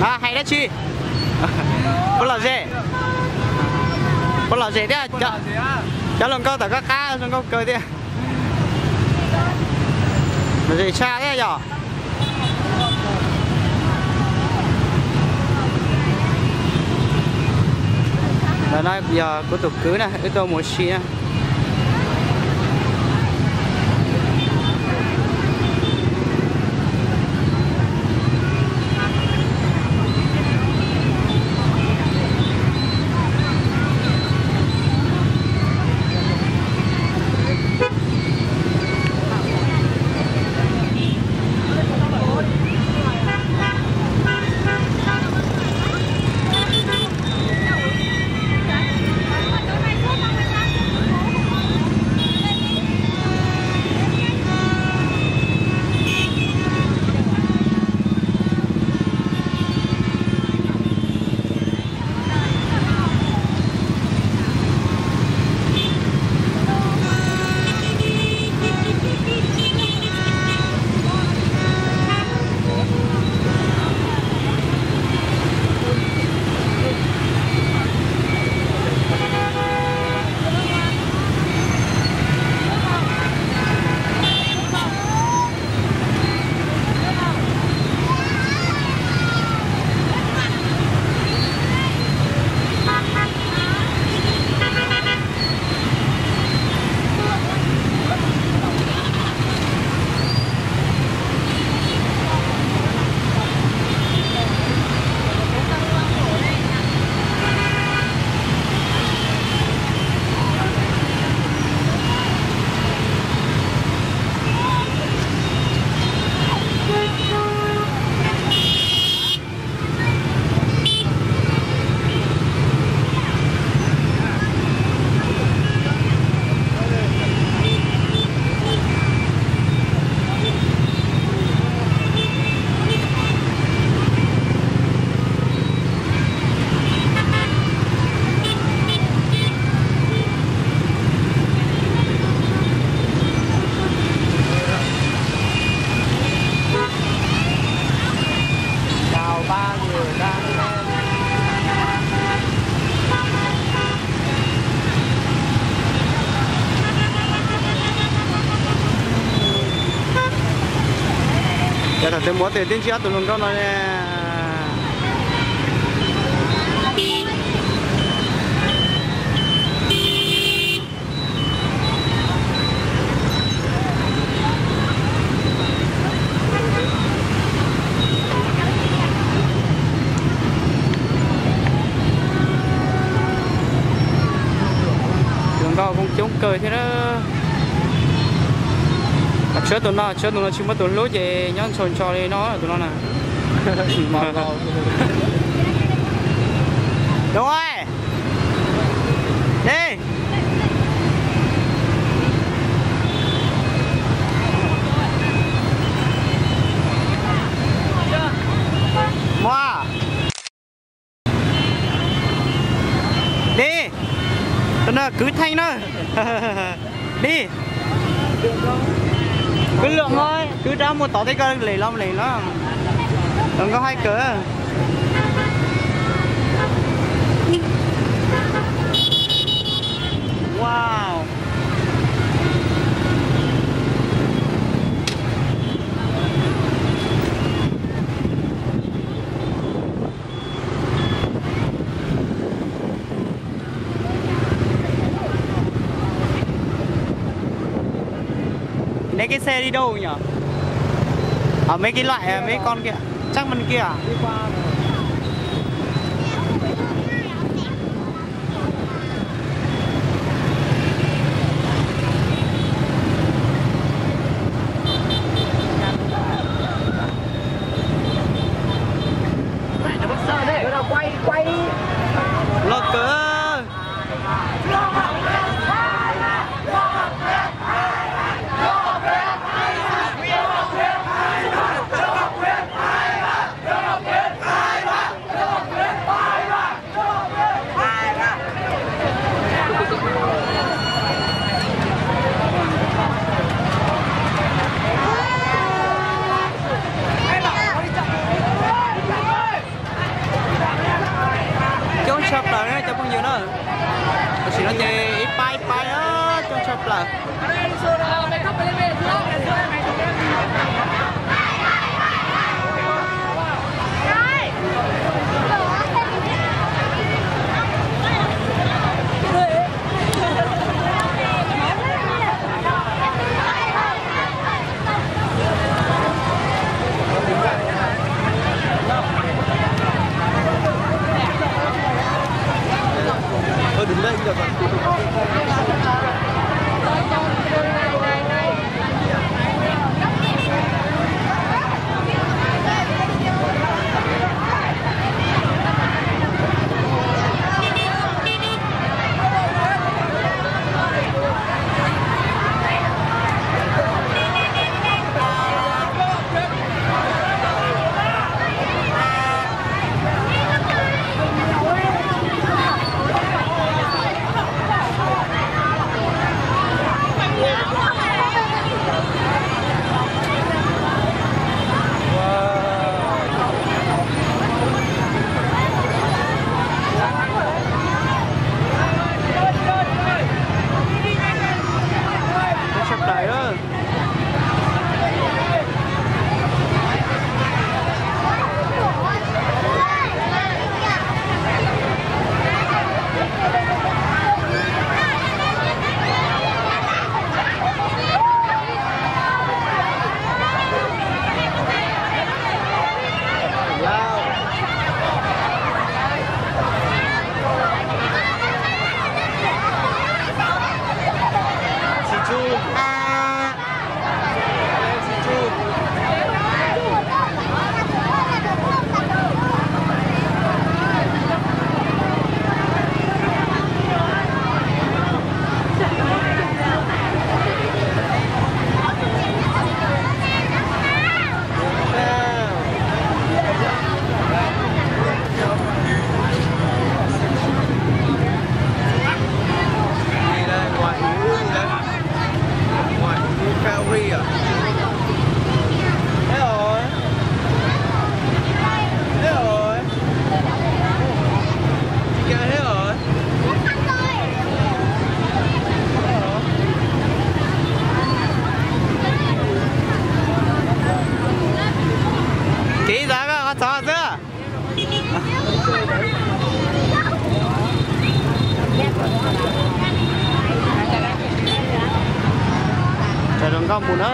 Hais dab tsi? Puab lom zem, puab lom zem thiab. Cov hluas nkauj tom koj qab zoo nkauj kawg thiab. Lom zem tshaj thiab yog. Ntawm no yog kuv tus kwv na, wb tuaj mus ua si na. Cov thaum twg mus twb ntsib ob tug hluas nkauj no ne. Hluas nkauj kuj coob kawg thiab na. Tshawb tus no, tshawb tus no tsis muaj tus hlub ces nyob ntshau ntshau li no tus no na. Dua, ne, muaj. Dib, tus no kwv Theej na. Dib, kwv Luam no, kwv rov mus tod thiab, koj lem los lem los. Luam nkauj haib kawg. Wow. Neb cái xe đi đâu nhỉ? Ở mấy cái loại, à, mấy con kia. Chắc bên kia à? Loj kawg. Sab plaws. Kev ib zag koj qhov txov xwb. Tsaws hluas nkauj mus na.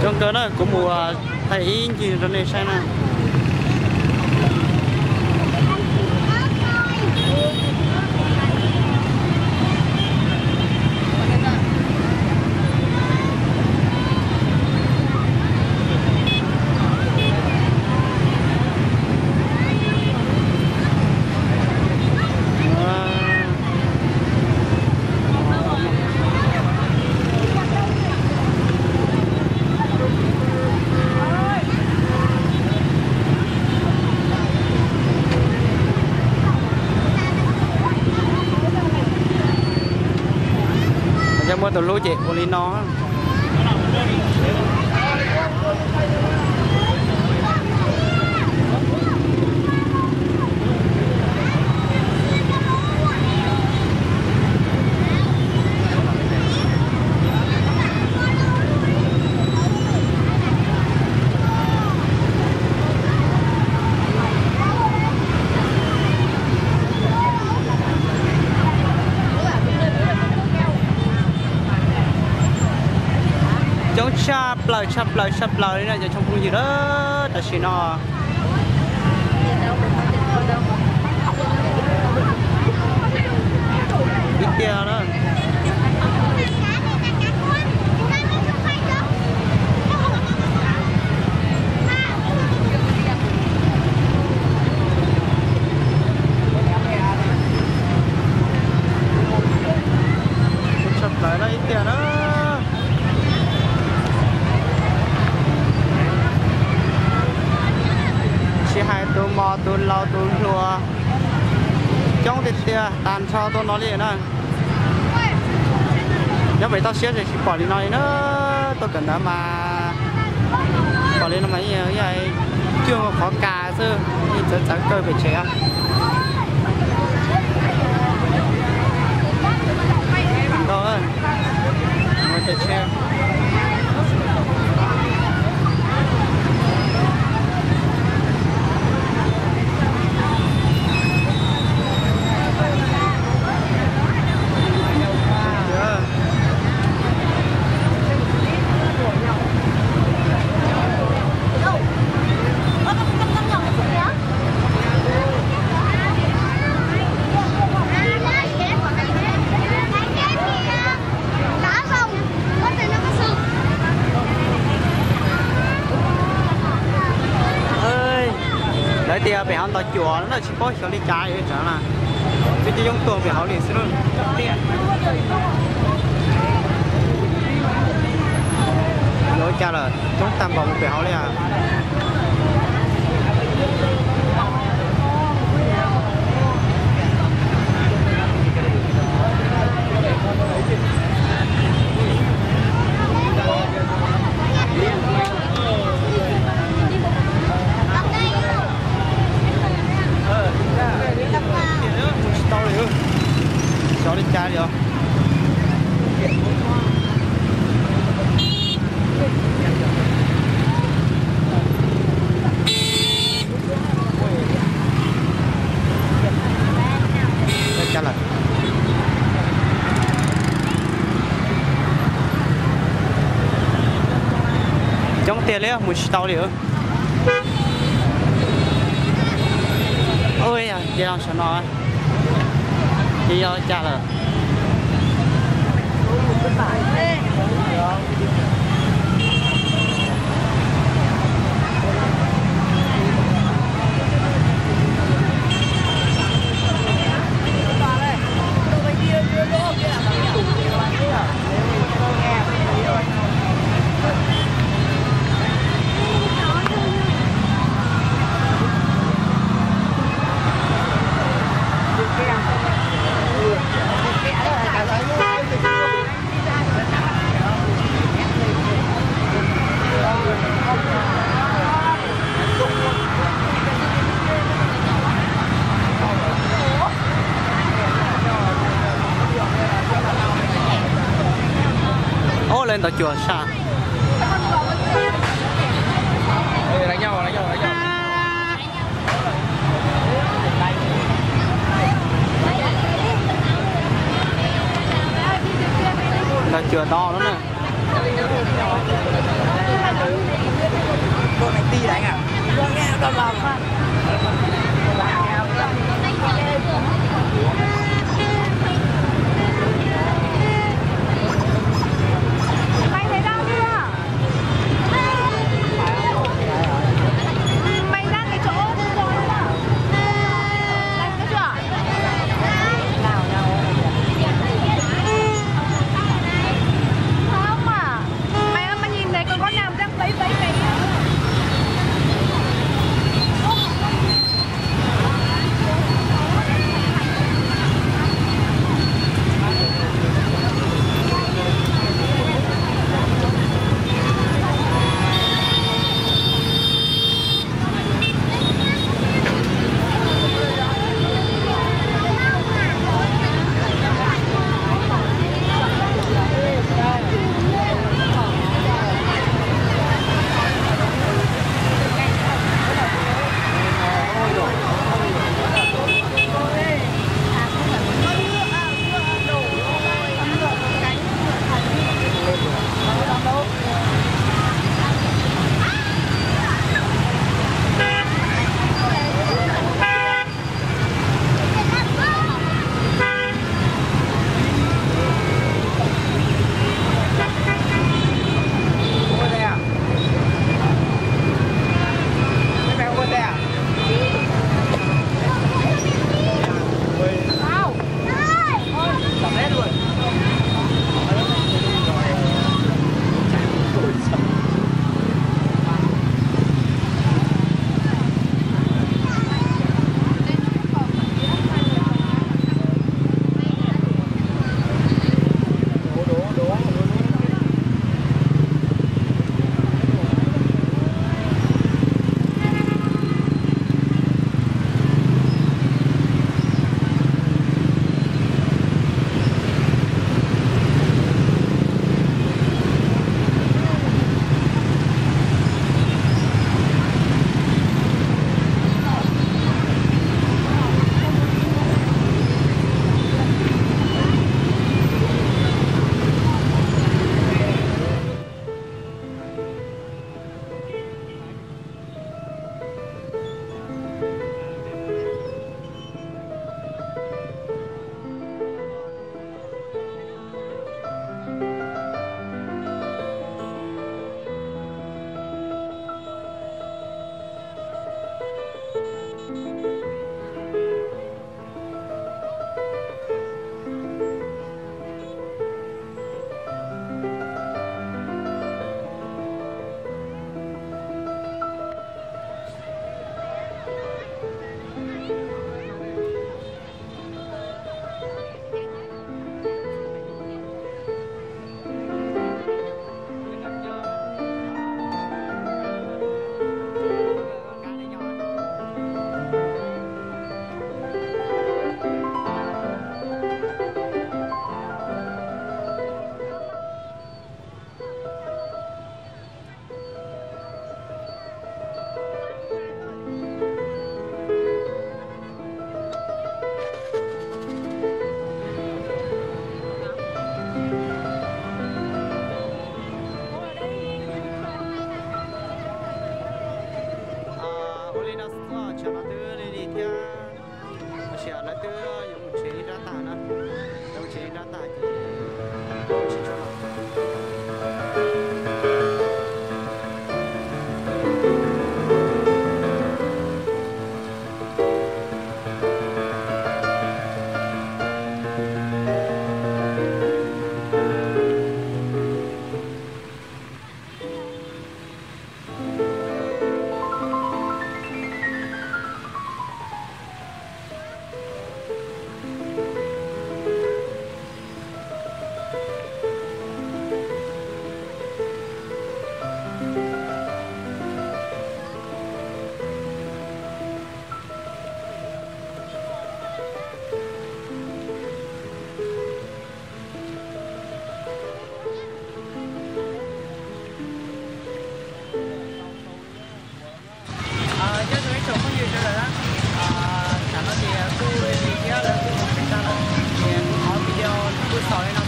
Coob kawg na, kuv mus thaij ib ncig rau nej saib na. Cov muaj tus hlub ces ua li no. Coob tshaj plaws tshaj plaws tshaj plaws li na cov tsoom phooj ywg na, tam sim no. Ib tiag na. Los tus hluas coob tiag tiag tag nrho tuaj no li na. Nyob pem toj siab ces tsis pom li no li na. Tuaj kawm ntawv mas pom li no mas yeej cuag qhov kas xwb, yeej txawv txawv kawg pem tsev. Ntau, mus pem tsev. Lawv tias pem hauv ntau cuam no na, tsis paub xyov li cas yuav tsam na. Twb coob coob tuaj pem hauv li xwb. Yuav ua cas lawm, coob tag npaum mus pem hauv li as. Mus tsis tau li, xyov li cas li os. Ua cas lawm? Coob tiag li, mus tsis tau li. Ua, ces los saum no, ces yog cas lawm? Ub, lawv ntau cuam sas. Ntau cuam no na. Mày thấy đau chưa? Mày ra cái chỗ tôi rồi đó. Thấy chưa? Không à. Mày ơi, mày nhìn thấy con con nào đang vẫy vẫy cái.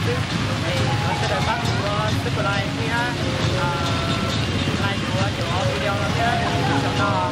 Es thov sawv daws pab kuv subscribe thiab like kuv cov video no thiab, xaum no